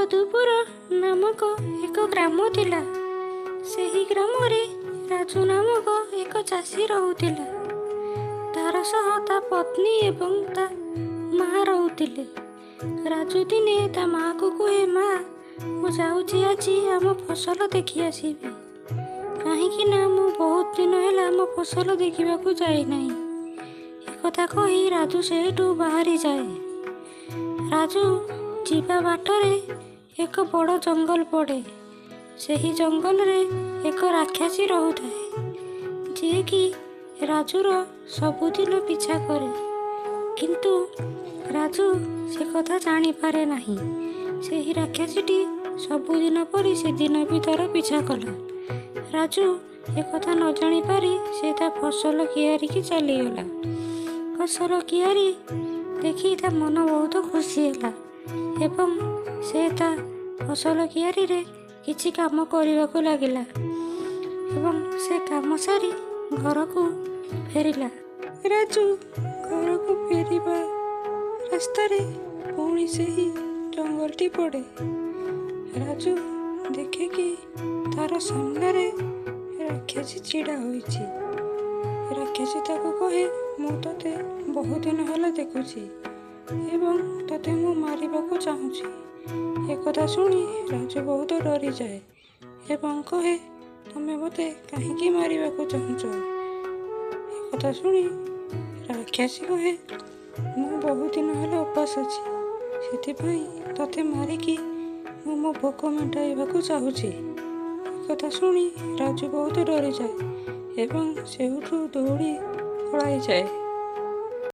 ସୁଖଦୁପୁର ନାମକ ଏକ ଗ୍ରାମ ଥିଲା। ସେହି ଗ୍ରାମରେ ରାଜୁ ନାମକ ଏକ ଚାଷୀ ରହୁଥିଲା। ତାର ସହ ତା ପତ୍ନୀ ଏବଂ ତା ମା ରହୁଥିଲେ। ରାଜୁ ଦିନେ ତା ମାଆକୁ କୁହେ, ମା, ମୁଁ ଯାଉଛି ଆଜି ଆମ ଫସଲ ଦେଖି ଆସିବି, କାହିଁକି ନା ମୁଁ ବହୁତ ଦିନ ହେଲା ଆମ ଫସଲ ଦେଖିବାକୁ ଯାଇନାହିଁ। ଏକଥା କହି ରାଜୁ ସେଇଠୁ ବାହାରିଯାଏ। ରାଜୁ ଯିବା ବାଟରେ ଏକ ବଡ଼ ଜଙ୍ଗଲ ପଡ଼େ। ସେହି ଜଙ୍ଗଲରେ ଏକ ରାକ୍ଷସୀ ରହୁଥାଏ, ଯିଏକି ରାଜୁର ସବୁଦିନ ପିଛା କରେ। କିନ୍ତୁ ରାଜୁ ସେ କଥା ଜାଣିପାରେ ନାହିଁ। ସେହି ରାକ୍ଷସୀଟି ସବୁଦିନ ପରି ସେଦିନ ବି ତାର ପିଛା କଲା। ରାଜୁ ଏକଥା ନ ଜାଣିପାରି ସେ ତା ଫସଲ କିଆରିକି ଚାଲିଗଲା। ଫସଲ କିଆରି ଦେଖି ତା ମନ ବହୁତ ଖୁସି ହେଲା ଏବଂ ସେ ତା ଫସଲ କିଆରିରେ କିଛି କାମ କରିବାକୁ ଲାଗିଲା ଏବଂ ସେ କାମ ସାରି ଘରକୁ ଫେରିଲା। ରାଜୁ ଘରକୁ ଫେରିବା ରାସ୍ତାରେ ପୁଣି ସେହି ଜଙ୍ଗଲଟି ପଡ଼େ। ରାଜୁ ଦେଖେ କି ତାର ସାମ୍ନାରେ ରାକ୍ଷସୀ ଛିଡ଼ା ହୋଇଛି। ରାକ୍ଷସୀ ତାକୁ କହେ, ମୁଁ ତୋତେ ବହୁଦିନ ହେଲା ଦେଖୁଛି ଏବଂ ତୋତେ ମୁଁ ମାରିବାକୁ ଚାହୁଁଛି। ଏକଥା ଶୁଣି ରାଜୁ ବହୁତ ଡରିଯାଏ ଏବଂ କହେ, ତମେ ମୋତେ କାହିଁକି ମାରିବାକୁ ଚାହୁଁଛ? ଏକଥା ଶୁଣି ରାକ୍ଷସୀ କହେ, ମୁଁ ବହୁଦିନ ହେଲା ଉପାସ ଅଛି, ସେଥିପାଇଁ ତୋତେ ମାରିକି ମୁଁ ମୋ ଭୋକ ମେଣ୍ଟାଇବାକୁ ଚାହୁଁଛି। ଏକଥା ଶୁଣି ରାଜୁ ବହୁତ ଡରିଯାଏ ଏବଂ ସେଇଠୁ ଦୌଡ଼ି ପଳାଇଯାଏ।